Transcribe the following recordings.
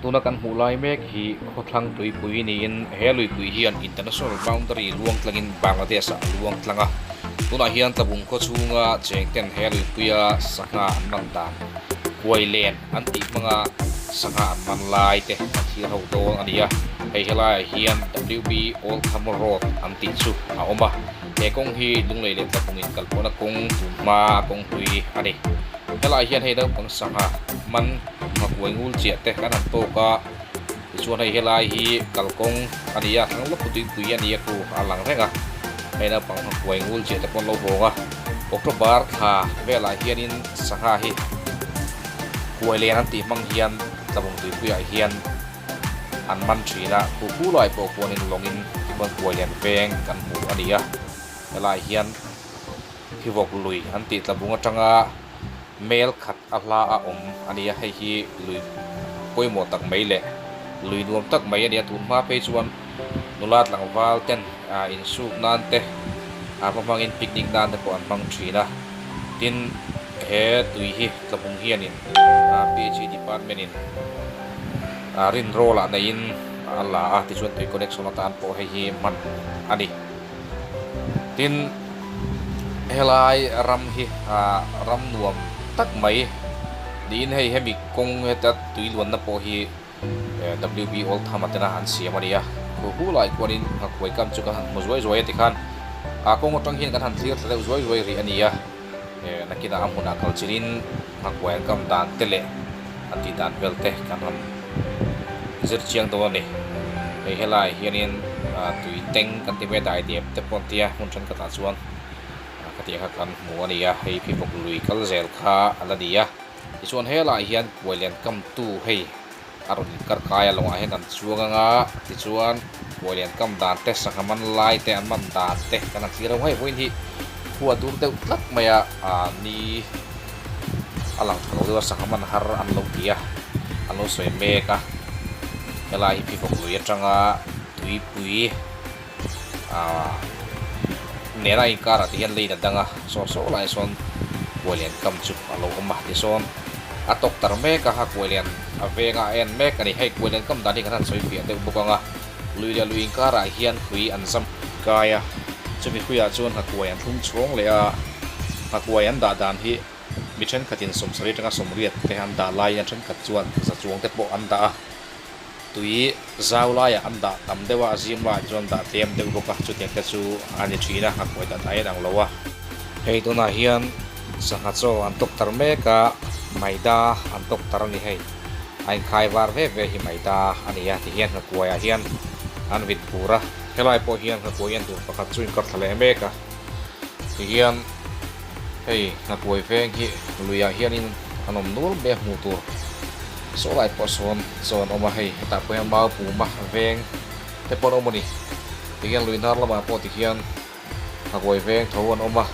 Tuna kan hmuh lai mek hi khawthlang tuipui niin he luipui hian international boundary luang tlangin Bangladesh ah a luang tlang a. Tunah hian Tlabung khaw chhunga cheng ten he luipuia sangha an man dan kuai len an tih hmanga sangha an man lai te an thlir ho dawn a ni a. Hei helaiah hian WB Oldham Road an tih chu a awm a. He kawng hi Lunglei leh Tlabung inkalpawhna kawng tunhma kawng hlui a ni. Helaiah hian hei naupang sangha man Nghakuai ngul chiah te kan han tawk a, tichuan hei helai hi kalkawng a ni a, thlang lawk tuipui a ni a khu a lang reng a, hei naupang nghakuai ngul chiah te pawh an lo vawng a, October thla velah hianin sangha hi kuai len an tih hmang hian tlabung tuipuiah hian an man thin a, khu khu lai pawh khuanin lawngin tichuan kuai len veng kan hmu a ni a, helaiah hian thivawk lui an tih tlabung atanga Mel khat a hla a awm a nia, hei hi lui pawimawh tak mai leh lui nuam tak mai a nia, tun hma phei chuan nula tlangval ten insuk nan te a hma hmangin picnic nan te pawh an hmang thin a, tin he tui hi Tlabung hianin PHE department in rinrawl ah neihin a la a, tichuan tui connection atan pawh hei hi hman a ni. Tin, helai ram hi ram nuam tak mai niin hei hemi kawng heta tui luanna pawh hi WB Oldham a tena an siam a ni a, khu hu lai khuanin nghakuai kam chu kan han hmu zuai zuai a tikhan a kawng atang hian kan han thlir thla deuh zuai zuai rih a ni a, nakinah a hmunah kal chin nghakuai an kam dan te leh an tih dan vel te kan han zir chiang dawn a ni. Hei helaiah hianin tui teng kan ti mai a daidep te pawh an tia hmun thenkhatah chuan khatiang kha kan hmu a ni a, hei phivawk lui kal zel kha a la ni a. Tichuan helaiah hian kuai lian kamtu hei a rawn inkar kai a lawngah hian an chuang ang a, tichuan kuai lian kam dan te sangha man lai te an man dan te kan han thlir ho hei vawiin hi khua dur deuh tlat mai a ni. A lang tha lo deuh a, sangha man har an lo ti a, an lo sawi mek a, helai hi phivawk lui atanga tuipui ahh nena inkarah te hian lane a dang a, saw saw lai sawn kuai lian kam chu a lo awm a, tisawn a tawk tar mek a, a kuai lian a venga a en mek a ni, hei kuai lian kam dan hi kan han sawi fiah deuh bawk ang a, lui leh lui inkarah hian hrui an zam kai a, chumi hruiah chuan nghakuai an thlum chhawng leh a. Nghakuai an dah dan hi mi thenkhatin sawmsarih atanga sawmriat te an dah laiin a thenkhat chuan za chuang te pawh an dah a, tui zau laiah an dah tam deuh a, a zim laiah te chuan an dah tlem deuh bawk a, chutiang te chu a ni thin a, nghakuai dah dan a inang lo a. Hei tunah hian sangha chaw an tawk tar mek a, maida an tawk tar a ni hei, a inkhai var ve ve hi maida a ni a, tihian nghakuaiah hian an vit bur a, helai pawh hian nghakuai en tur pakhat chu inkar thla leh mek a. Tihian hei nghakuai veng hi luiah hianin an awm nual mai a hmuh tur saw lai pawh sawn chaw an awm a hei hetah pawh hian mau puma veng te pawh an awm a ni tihian lui hnar lamah pawh tihian nghakuai veng tho an awm a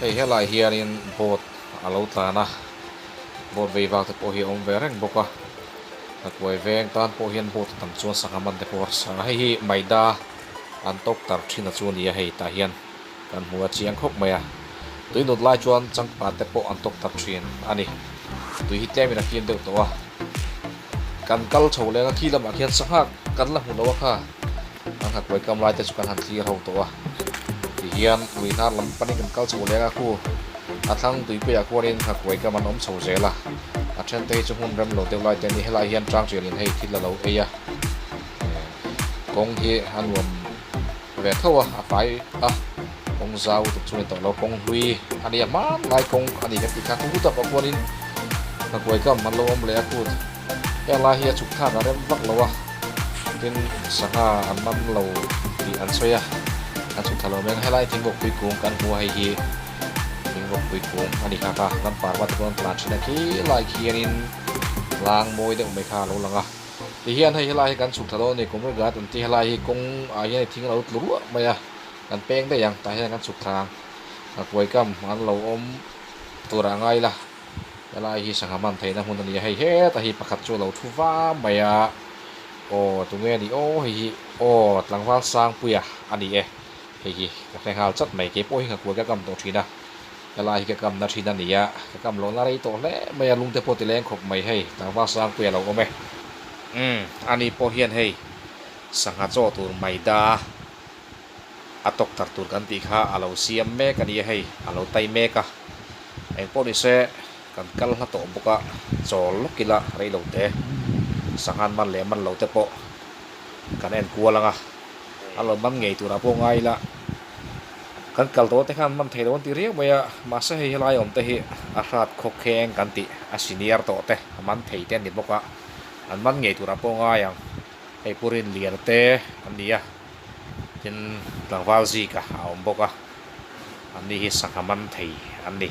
hei helaiah hianin boat a lo tlan a boat vei vak te pawh hi a awm ve reng bawk a nghakuai veng tan pawh hian boat a tam chuan sangha man te pawh a rsa a hei hi maida. An tawk tar thin a chu a ni a, hei tah hian kan hmu a chiang khawp mai a, tui nut lai chuan changpa te pawh an tawk tar thin a ni, tui hi tlemin a kim deuh tawh a, kan kal chho leng a khi lamah khian sangha kan la hmu lo a kha, an nghakuai kam lai te chu kan han thlir ho tawh a, tihian lui hnar lam panin kan kal chho leng a khu a thlang tuipuiah khuanin nghakuai kam an awm chho zel a, a then te hi chu hmun rem lo deuh lai te a ni, helaiah hian tang tialin hei thil a lo ei a. Kawng hi a nuam ve tho a, a fai a, kawng zau tuk chu a ni tawh lo, kawng hlui a ni a, hmanlai kawng a ni kan tih kha khu tak ah khuanin nghakuai kam an lo awm leh a kut heng lai hi a chhuk thlak a rem vak lo a, tin sangha an man lo tih an sawi a, an chhuk thla lo mai ang helai thingvawkpui kung kan hmu a hei hi thingvawkpui kung a ni kha kha kan parva te pawh an tlan thin a khilai khianin tlang mawi deuh mai kha a lo lang a. Tihian hei helai hi kan chhuk thla dawn a ni, Kumri Ghat an tih helai hi kawng ah hian thing a lo tlu ruah mai a, kan peng daih ang tah hian kan chhuk thla ang, nghakuai kam an lo awm tur ah ngai ila helai hi sangha hman theihna hmun a ni a, hei hetah hi pakhat chu a lo thu va mai a, aw tunge a nih aw hei hi aw tlangval Sangpuia a ni e, hei hi ka hre nghal chat mai keipawh hi nghakuai ka kam tawh thin a. Helai hi ka kamna thin a ni a, ka kam lohna rei tawh hle mai a, lungte pawh ti leng khawp mai hei, tlangval Sangpuia lo awm e. Umm ani pawh hian hei sangha chaw tur maida a tawk tar tur kan tih kha a lo siam mek a nia hei a lo tai mek a engpawh ni se kan kal hla tawh bawk a chawl lawk ila rei lo te sangha an man leh man lo te pawh kan en kual ang a a lo man ngei turah pawh ngai ila kan kal tawh te khan man thei lo an ti riau mai a mahse hei helai awm te hi a hrat khawkheng kan tih a senior tawh te a man thei te an ni bawk a an man ngei turah pawh ngai ang hei pu Rinliana te an ni a tin tlangval zika a awm bawk a an ni hi sangha man thei an ni.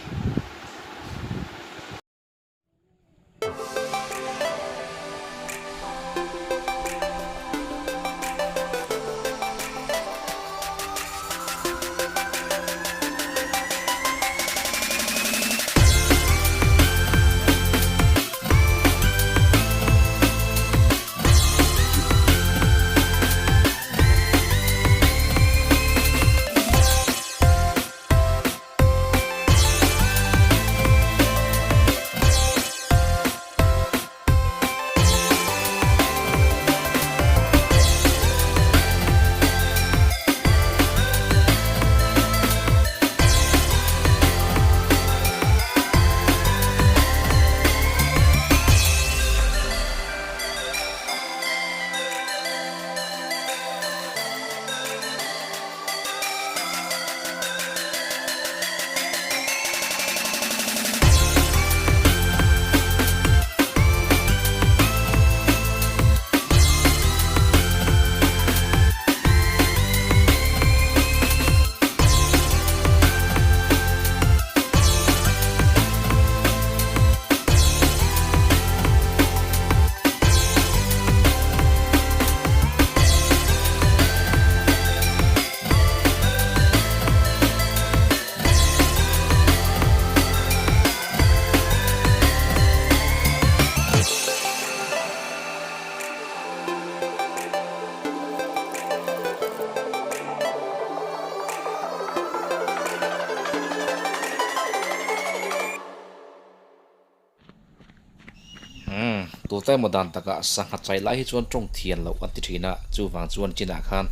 Umm, tute emaw dan takah sangha chai lai hi chuan tawng thian loh an ti thin a, chuvang chuan chinah khan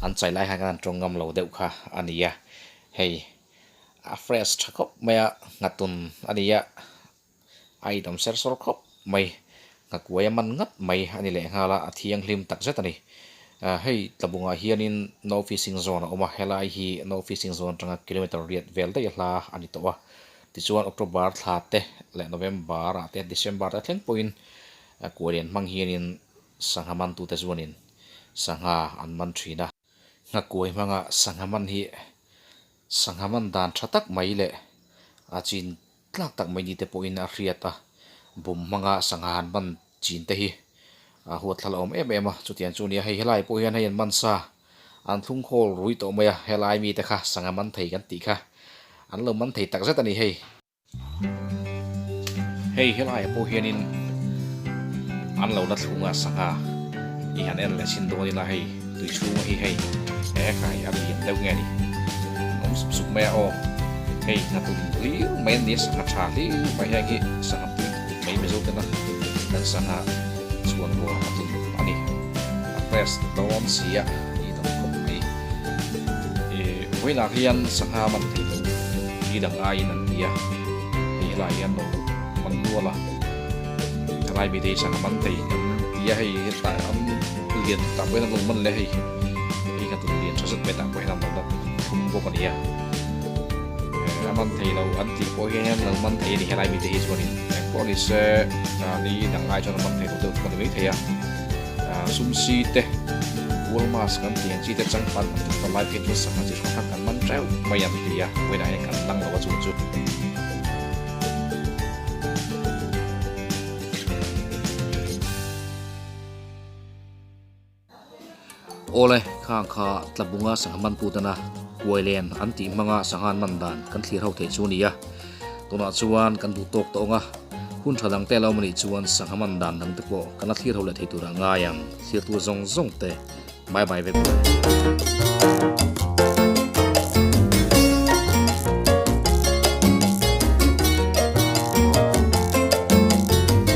an chai lai khan an tawng ngam lo deuh kha a ni a, hei a fresh tha khawp mai a, nghatun a ni a, a inawm ser sawr khawp mai, nghakuai a man ngat mai a ni lehnghal a, a thianghlim tak zet a ni. Hei tlabungah hianin no fishing zone a awm a, helai hi no fishing zone atanga kilometer riat vel daih a hla a ni tawh a. Tichuan October thla te leh November ah te December te thleng pawhin kualian hmang hianin sangha mantute chuanin sangha an man thin a. Nghakuai hmanga sangha man hi sangha man dan tha tak mai leh a chin tlak tak mai ni te pawhin a hriat a, bum hmanga sangha han man chin te hi a huatthlal a awm em em a, chutiang chu nia hei helai pawh hian hei an man sa An thlung khawl rui tawh mai a, helai mite kha sangha man thei kan tih kha an lo man thei tak zet a ni hei. Hei helaiah pawh hianin an lo la thlung a sangha i han en leh chhin dawn ila hei tui chhunga hi hei he kha hei a lian deuh nge ni an awm sup sup mai a aw hei hnatum hlir mai an ni a sangha tha hlir mai heng hi sangha pui tut mai mizo tena kan sangha chhuan bawr hnatum a ni. A press dawn si a ni dang khawp mai. Ih vawilah hian sangha man thei lo ni dang aiin an ti a, hei helaiah hian lo man nual a, helai mi te hi sangha man thei an ti a, hei hetah an lian tah pawh hian an lo man leh hei, hei kha tun lian tha zet mai tah pawh hian an lo la thum bawk a ni a, a man thei lo an tih pawh hian lo man thei a ni helai mi te hi chuanin engpawh ni se ni dang ai chuan a man thei lo deuh chu ka ni maithei a. Sum si te, wool mask kan tih ang chi te changpan kan tum ta lai phei chuan sangha chi hrang hrang kan man teuh mai ang ti a, vawiinah hian kan dang lo a chu chu. Awle, khang kha Tlabunga sangha man putana kuailen an tih hmanga sangha an man dan kan thlir ho theih chu a ni a. Tunah chuan kan duh tawk tawh ang a, hun tha dang te lo awm anih chuan sangha man dan dang te pawh kan la thlir ho leh thei turah ngai ang, thlir tur zawng zawng te bye bye vek mai.